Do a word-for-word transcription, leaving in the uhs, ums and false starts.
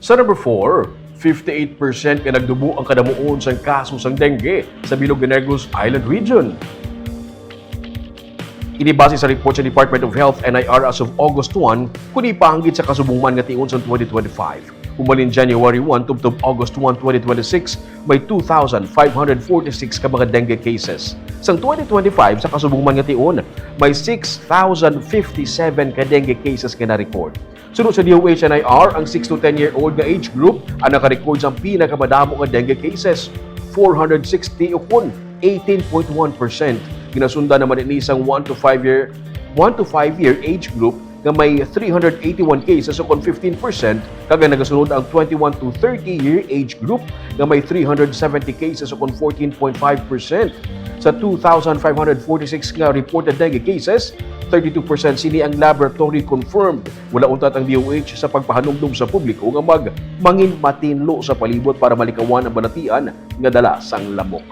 Sa number four, fifty-eight percent nga nagdubo ang kadamuon sang kaso sang dengue sa bilog nga Negros Island Region. Ini base sa report sa Department of Health, N I R, as of August one, kundi panggid sa kasubong man nga tion sang twenty twenty-five. Hubalin January one tubtob August one, twenty twenty-six, may two thousand five hundred forty-six ka mga dengue cases. Sang twenty twenty-five, sa kasubong man nga tion, may six thousand fifty-seven ka dengue cases nga na-record. Suno sa D O H N I R, ang six to ten year old nga age group ang naka-record sang pinakamadamo nga dengue cases, four hundred sixty, ukon eighteen point one percent. Ginasundan naman ini sang one to five year, one to five year age group nga may three hundred eighty-one cases, ukon fifteen percent, kag ang nagasunod ang twenty-one to thirty year age group nga may three hundred seventy cases, ukon fourteen point five percent. Sa two thousand five hundred forty-six nga reported dengue cases, thirty-two percent sini ang laboratory confirmed. Wala untat ang D O H sa pagpahanumdom sa publiko nga mag-, mangin matinlo sa palibot para malikawan ang balatian nga dala sang lamok.